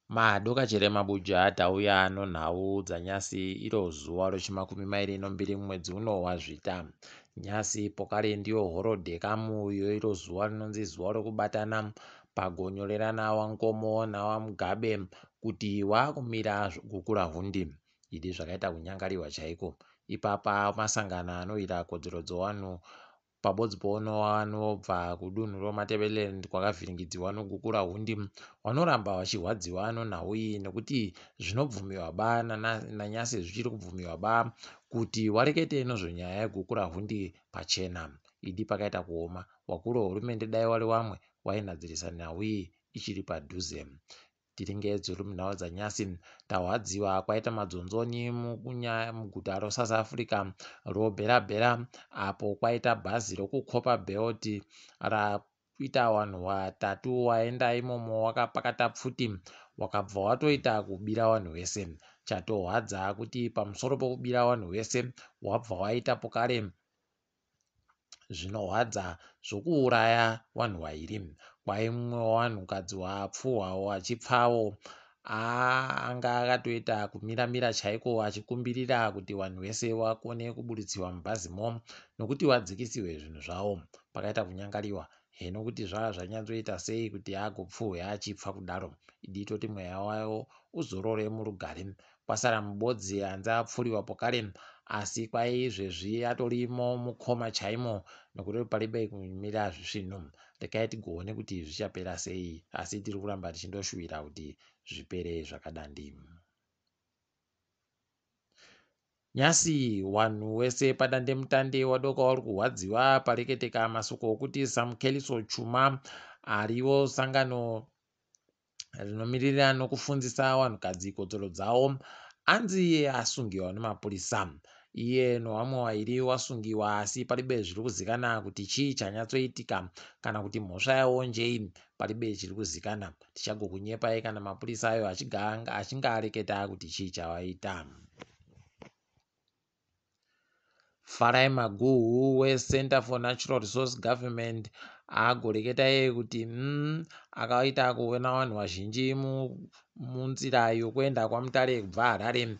Madokachere mabuja tauya nonhau dzanyasi iro zuva rechimakumi mairi nombiri mumwedzi uno waZvita. Nyasi pokare ndiyo horodhe kamu yeiro zuva rinonzi zuva rokubatana pagonyorerana waNkomo nawaMugabe kuti wakumira zvoGukurahundi. Idi zvakaita kunyangariwa chaiko. Ipapa masangano anorwira kodzero dzevanhu pabodzi pono vanobva kudunhu reMatabeleland kwakavhiringidziwa noGukurahundi vanoramba vachirwadziwa nonhau iyi nekuti zvinobvumiwa ba nanyasi zvichiri kubvumiwa ba kuti warekete nezvenyaya yeGukurahundi pachena. Idi pakaita kuoma. Wakuru wehurumende dai wari wamwe wainhadzirisa nhau iyi ichiri padhuze. Tiringe dziri munhau dzanyasi tahwadziwa kwaita madzonzoni muguta reSouth Africa roBhera-Bhera apo kwaita bhazi rokuCopperbelt raita vanhu vatatu waenda imomo wakapakata pfuti wakabva watoita kubira vanhu vese. Chatohwadza kuti pamusoro pokubira vanhu vese wabva waita pokare zvinorwadza zvokuuraya vanhu vairi. Kwai mumwe wevanhukadzi wapfuhwawo achipfawo anga akatoita kumira-mira chaiko achikumbirira kuti vanhu vese vakone kuburitsiwa mubhazimo nokuti vadzikisiwe zvinhu zvavo. Pakaita kunyangariwa heno kuti zvava zvanyatsoita sei kuti agopfuhwe achipfa kudaro. Idi toti mweya wavo uzorore murugare. Kwasara mubodzi anzi apfuriwa pokare asi kwaizvezvi atorimo mukoma chaimo nokuti paribe kumira zvisvinu. Regai tigoone kuti zvichapera sei asi tiri kuramba tichindoshuwira kuti zvipere zvakadandi. Nyasi wanhu wese padandemutande wadoka uri kurwadziwa pareketeka masoko okuti Samukeliso Chuma ariwo sangano rinomiririra nokufundzisa vanhukadzi kodzero dzavo anzi asungiwa nemapurisa. Iye nevamwe vairi wasungiwa asi paribe zviri kuzikana kuti chii chanyatsoitika kana kuti mhosva yavo njei paribe chiri kuzikana. Tichagokunyepai kana mapurisa ayo achinge areketa kuti chii chawaita. Farai Maguhu weCentre for Natural Resource Government agoreketa iye kuti akaita kuona vanhu vazhinji munzira yokuenda kwaMutare kubva Harare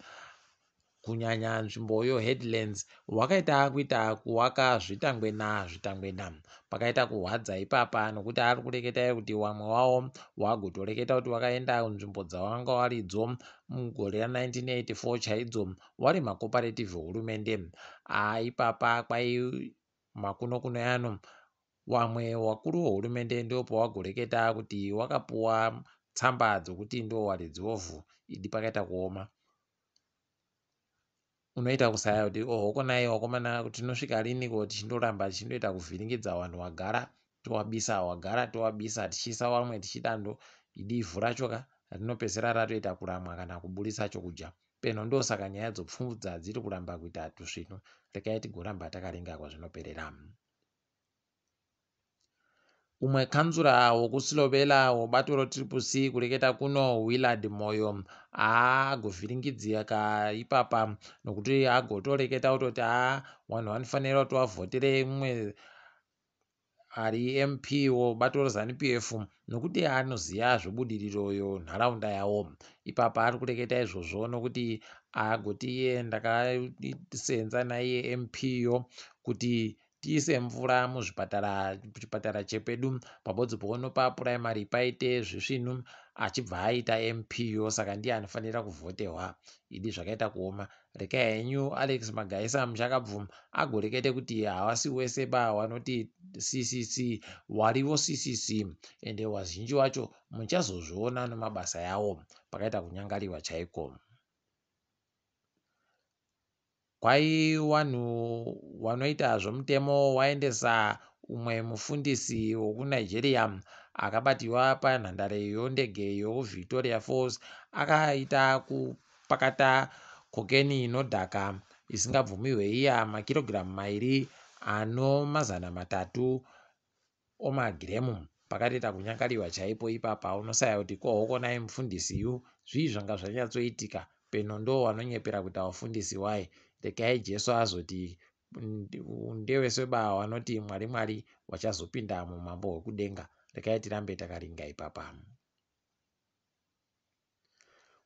kunyanya nzvimbo yoHeadlands wakaita kuita kuwaka zvitangwena zvitangwena. Pakaita kuhwadza ipapa nokuti ari kureketa iye kuti wamwe wavo wagotoreketa kuti wakaenda kunzvimbo dzawanga waridzo mugore ra1984 chaidzo wari makoparetivhi ehurumende. Haa ipapa kwai makuno kuno ano wamwe wakuru wehurumende ndopawagoreketa kuti wakapuwa tsamba dzokuti ndowaridzi wovhu. Idi pakaita kuoma. Unoita kusaya kuti ohoko nai wakomana tinosvika riniko tichindoramba tichindoita kuvhiringidza vanhu wagara towabisa wagara towabisa tichiisa wamwe tichidando idi ivhu racho ka rinopedzisira ratoita kuramwa kana kuburitsa chokudya peno ndosaka nyaya dzopfumvudza dziri kuramba kuita tusvinu regai tigoramba takaringa kwazvinoperera. Umwe kanzura wokuSilobela webato reTriple C kureketa kuno Willard Moyo agovhiringidzika ipapa nokuti agotoreketa kutoti haa vanhu vanofanira kuti vavhotere mumwe ari MP webato reZanu PF nokuti anoziva zvebudiriro yenharaunda yavo. Ipapa ari kureketa izvozvo nokuti agoti iye ndakasenza naiye MP yo kuti tiise mvura muzvipatara chipatara chepedu pabodzi pono papuraimari paite zvisvinu achibva aita MP yo saka ndiye anofanira kuvhotehwa. Idi zvakaita kuoma. Rekai henyu Alex Magaisa muchakabvu agorekete kuti havasi wese ba wanoti CCC warivo CCC ende wazhinji wacho muchazozviona nemabasa yawo. Pakaita kunyangariwa chaiko. Kwai wanhu wanoita zvomutemo waendesa umwe mufundisi wokuNigeria akabatiwa panhandare yondege yokuVictoria Falls akaita kupakata kokeni inodhaka isingabvumirwe iya makirogiramu mairi ano 300 omagiremu. Pakatoita kunyangariwa chaipo ipapa unosaya kuti ko hokonai mufundisi yu zvii zvanga zvanyatsoitika peno ndo wanonyepera kuita vafundisi wai regai Jesu azoti ndewese ba wanoti Mwari Mwari wachazopinda mumambo hwekudenga regai tirambe takaringa ipapa.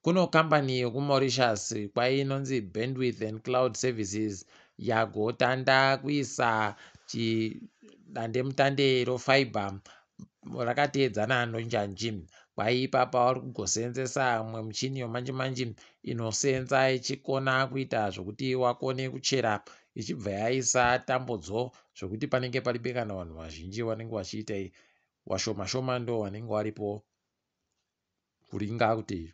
Kuno kambani yekuMauritius kwainonzi Bandwidth and Cloud Services yagotanda kuisa chidandemutande rofiber rakateedzana nonjanji. Kwai ipapa vari kugosenzesa mumwe muchini wamanje manje inosenza ichikona kuita zvokuti wakone kuchera ichibva yaisa tambodzo zvokuti panenge paribe kana vanhu vazhinji vanenge vachiita washoma shoma ndo vanenge varipo kuringa kuti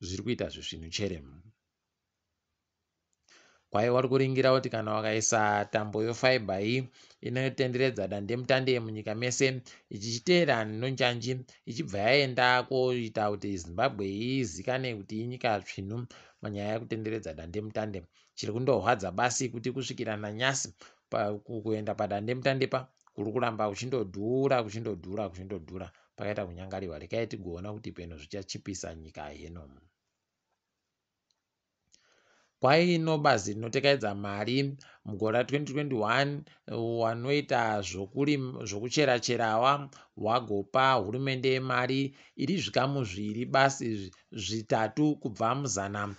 zviri kuita zvisvinu chere. Kwai vari kuringira kuti kana vakaisa tambo yefiber iyi inotenderedza dandemutande munyika mese ichichiteera nonjanji ichibva yaenda koita kuti Zimbabwe izikane kuti inyika tsvinu panyaya yekutenderedza dandemutande. Chiri kundorwadza basi kuti kusvikira nanyasi kuenda padandemutande pa kuri kuramba kuchindodhura kuchindodhura kuchindodhura pakaita kunyangariwa. Rekai tigoona kuti peno zvichachipisa nyika heno. Kwaino bazi rinotekaidza mari mugore ra2021 wanoita zvokuchera-cherawa wagopa hurumende mari iri zvikamu zviiri basi zvitatu kubva muzana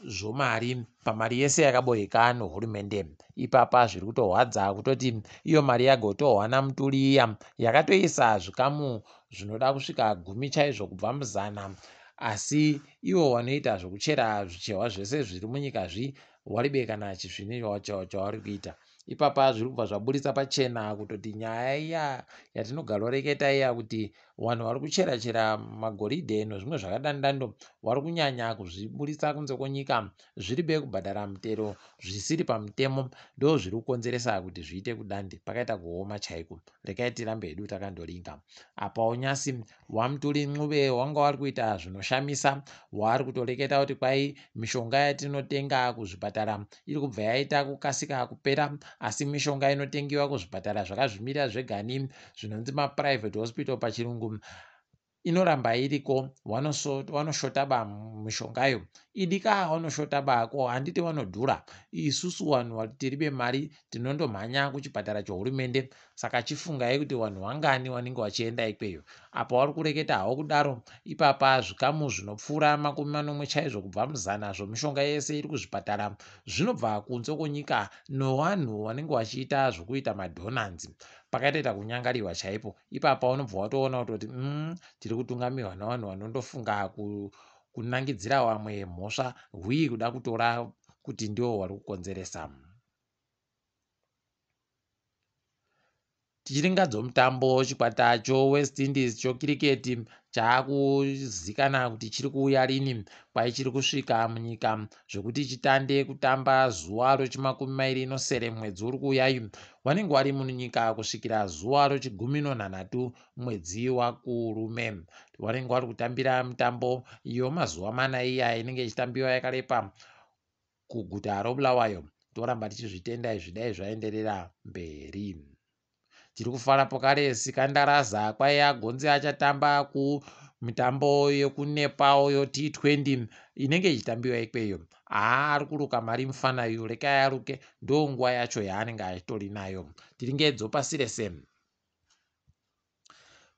zvomari pamari yese yakaboheka nohurumende. Ipapa zviri kutorwadza kutoti iyo mari yagotohwa naMutuli iya yakatoisa zvikamu zvinoda kusvika gumi chaizvo kubva muzana asi ivo vanoita zvokuchera zvicherwa zvese zviri munyika zvi waribe kana chisvinu chavari kuita. Ipapa zviri kubva zvaburitsa pachena kutoti nyaya iya yatinogaroreketa iya kuti vanhu vari kuchera chera magoridhe nezvimwe zvakadandando vari kunyanya kuzviburitsa kunze kwenyika zviri be kubhadhara mutero zvisiri pamutemo ndo zviri kukonzeresa kuti zviite kudandi pakaita kuoma chaiko. Rekai tirambe hedu takandoringa. Apawo nyasi waMutuli Ncube wanga wari kuita zvinoshamisa waari kutoreketa kuti kwai mishonga yatinotenga kuzvipatara iri kubva yaita kukasika kupera asi mishonga inotengiwa kuzvipatara zvakazvimirira zvegani zvinonzi maprivate hospital pachirungu inoramba iriko. Wanoshota ba mishongayo idika wanoshota ba ko handiti vanodhura. Isusu vanhu tiri bemari tinondomhanya kuchipatara chohurumende saka chifungai kuti vanhu vangani vanenge vachienda ikweyo. Apa vari kureketa hawo kudaro ipapa zvikamu zvinopfuura 70 chaizvo kubva muzana zvomishonga yese iri kuzvipatara zvinobva kunze kwenyika novanhu vanenge vachiita zvokuita madhonanzi. Pakatoita kunyangariwa chaipo ipapa unobva watoona kutoti tiri kutungamirwa navanhu vanondofunga kunangidzira vamwe mhosva hwii kuda kutora kuti ndivo vari kukonzeresa. Tichiringadzo mutambo chikwata choWest Indies chokiriketi chaakuzikana kuti chiri kuuya rini kwai chiri kusvika munyika zvekuti chitande kutamba zuva rochimakumi mairi nosere mwedzi uri kuuyayu. Vanenge vari munyika kusvikira zuva rochigumi nonhanhatu mwedzi waKurume. Vanenge vari kutambira mitambo yomazuva mana iya inenge ichitambiwa yakarepa kuguta roBulawayo. Toramba tichizvitenda izvi dai zvaenderera mberi. Tiri kufara pokare Sikandaraza kwai agonzi achatamba kumitambo yekuNepal yo T20 inenge ichitambiwa ikweyo. Haa ari kuruka mari mufana uyu rekai aruke ndonguva yacho yaanenge achitori nayo. Tiri ngedzo pasi rese.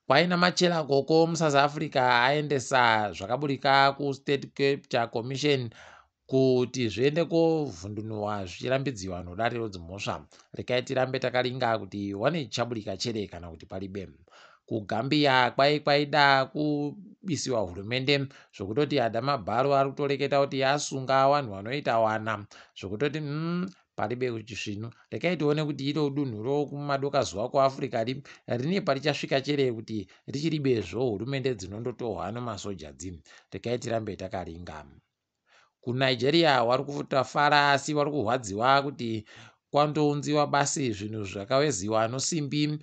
Kwaina Machela Koko muSouth Africa aendesa zvakaburika kuState Capture Commission kuti zviende kovhundunurwa zvichirambidziwa nodare rodzimhosva. Rekai tirambe takaringa kuti wane chichaburika chere kana kuti paribe. KuGambia kwai kwaida kubisiwa hurumende zvokutoti Adama Barrow ari kutoreketa kuti asunga vanhu vanoita wana zvokutoti paribe chisvinu. Rekai tione kuti iro dunhu rokumadokazuva kuAfrica ri rine parichasvika chere kuti richiribezvo hurumende dzinondotohwa nomasoja dzi. Rekai tirambe takaringa. KuNigeria wari kutofara asi wari kurwadziwa kuti kwandounziwa basi zvinhu zvakaweziwa nosimbi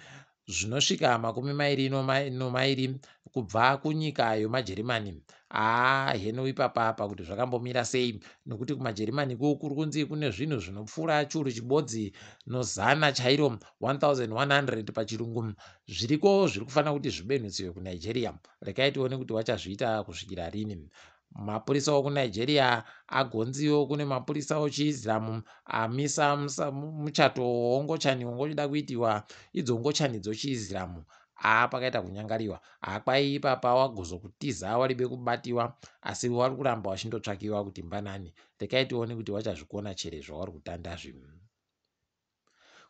zvinosvika 22 kubva kunyika yomaJerimani. Haa heno ipapa apa kuti zvakambomira sei nokuti kumaJerimani ko kuri kunzi kune zvinhu zvinopfuura churu chibodzi nozana chairo 1100 pachirungu zviriko zviri kufanira kuti zvibenhutsiwe kuNigeria. Rekai tione kuti vachazviita kusvikira rini. Mapurisa okuNigeria agonziwo kune mapurisa ochiIslam amisa muchato wongochani wongochida kuitiwa idzo ngochani dzochiIslam. Haa pakaita kunyangariwa. Haa kwai ipapa wagozokutiza waribe kubatiwa asi wari kuramba wachindotsvakiwa kuti mbanani. Rekai tione kuti wachazvikona chere zvawari kutanda zvinhu.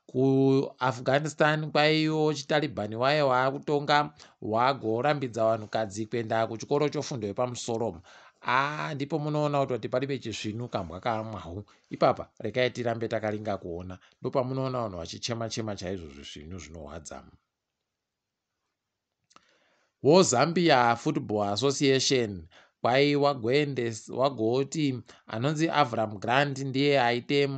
KuAfghanistan kwaiyo chiTaliban waye waakutonga wagorambidza vanhukadzi kuenda kuchikoro chofundo yepamusoro. Aa ndipo munoona kutoti paribe chisvinu kambwa kaamwahu. Ipapa rekai tirambe takaringa kuona. Ndopamunoona vanhu vachichema chema chaizvo zvisvinu zvinohwadza. WoZambia Football Association kwai wagoti anonzi Avram Grant ndiye aite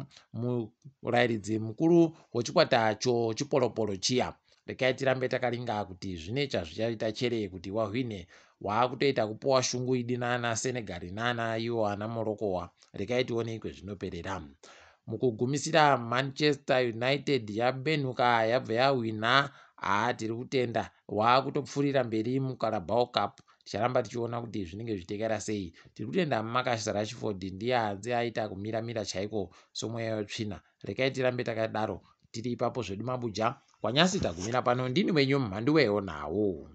murairidzi mukuru wechikwata chochipolopolo chiya. Rekai tirambe takaringa kuti zvine chazvichaita chere kuti wahwine waakutoita kupuwa shungu idi nana Senegal nana iwo ana Morocco. Rekai tione kwezvinoperera. Mukugumisira Manchester United yabenhuka yabva yahwina. Haa tiri kutenda waakutopfuurira mberi muCarabao Cup. Ticharamba tichiona kuti zvinenge zvichitekera sei. Tiri kutenda Marcus Rashford ndiye anzi aita kumiramira chaiko somweya wetsvina. Rekai tirambe takadaro tiri ipapo zvedu mabuja. Kwanyasi tagumira pano ndini wenyu mhanduwewo nhau.